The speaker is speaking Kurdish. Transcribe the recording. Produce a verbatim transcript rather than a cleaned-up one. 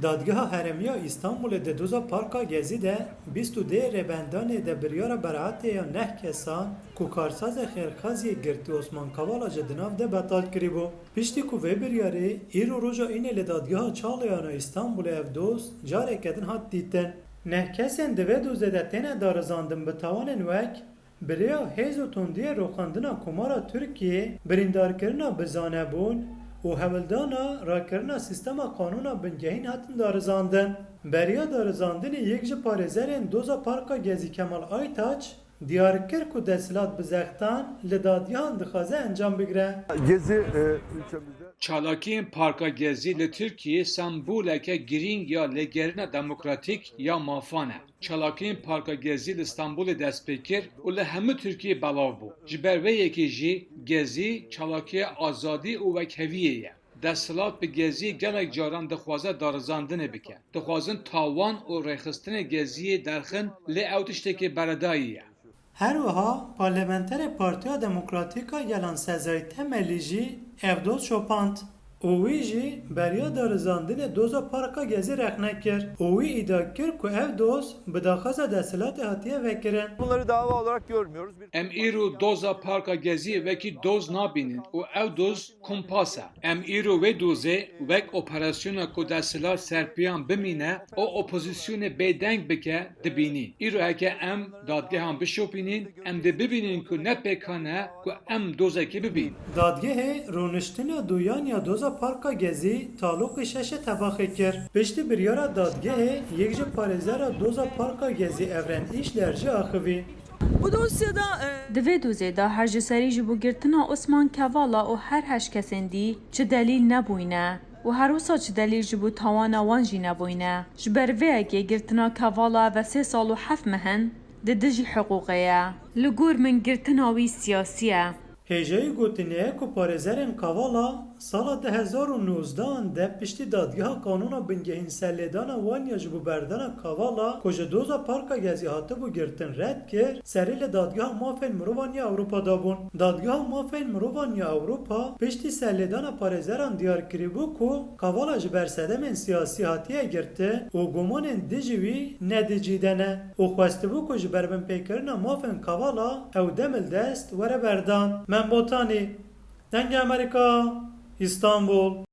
Dadgeha Herêmiya Îstanbulê di doza Parka Gezî de bîst û dê rêbendanê de biryara beraetê ya neh kesan ku karsazê xêrxaziyê girtî Osman Kavala ji di nav de betal kirîbû. Piştî ku vê biryarê îro roja înê li Dadgeha Çağlayan a Îstanbulê ev doz careke din hat dîtin. Neh kesên di vê dozê de têne darizandin bi tawanên wek bi rêya hêz û tundiyê rûxandina Komara Tirkiyê, birîndarkirina bi zanebûn û hewldana rakirina sîstema qanûna bingehîn hatin darizandin. Beriya darizandinê yek ji parêzerên doza Parka Gezî Kemal Aytaç diyar kir ku desthilat bi zextan li dadgehan dixwaze encam bigire. Gezi e, ülkemizde Çalakiyên Parka Gezî li Tirkiyê semboleke girîng ya lêgerîna demokratîk ya mafan e. Çalakiyên Parka Gezî li Stenbolê dest pê kir û li hemû Tirkiyê belav bû. Ji ber vê yekê jî Gezî çalakiya azadî û wekheviyê ye. Desthilat bi Gezî gelek caran dixwaze darizandinê bike. Dixwazin tawan û rêxistinê Geziyê derxin lê ew tiştekî beredayî ye. Her wiha parlamenterê Partiya Demokratîk a Gelan Sezai Temelî jî ev doz şopand û wî jî beriya darizandinê doza Parka Gezî rexne kir û wî îdia kir ku ev doz bi daxwaza desthilatê hatiye vekirin. Bunları dava olarak görmüyoruz. Bir Em îro doza Parka Geziyê wekî doz nabînin û ew doz kumpas e. Em îro wê dozê wek operasyona ku desthilat serpiyan bimîne û opozisyonê bêdeng bike dibînî. Îro heke em dadgehan bişopînîn, em dê bibînin ku ne pêkan e ku em dozekê bibîn. Dadgehê rûniştina duyan ya doza Parka Gezî taloqî şeşê tebaxê kir. Piştî biryara dadgehê yek ji parêzera doza Parka Gezî Evren Îşler jî axivî. Bu dosyada e, Di vê dozê de her ji serî ji bo girtina Osman Kevala û her heşt kesên dî çi delîl nebûyne û her wisa çi delîl ji bo tawana wan jî nebûyne. Ji ber vê yekê girtina Kevala ve sê sal û heft meh in di dijî hiqûqê ye. Li gor min girtina wî siyasî ye. Hêjayî gotinê ye ku parêzerên Kavala sala du hezar û nozdehan de piştî dadgeha Qanûna Bingehîn serlêdana wan ya ji bo berdana Kavala ku ji doza Parka Gezî hatibû girtin red kir, serî li Dadgeha Mafên Mirovan ya Ewropa dabûn. Dadgeha Mafên Mirovan ya Ewropa piştî serlêdana parêzeran diyar kirîbû ku Kavala ji ber sedemên siyasî hatiye girtin û gumanên dijî wî ne di cî de ne û xwestibû ku ji ber binpêkirina mafên Kavala ew demildest were berdan. Mem Botanî, Dengê Amerîka, Îstanbul.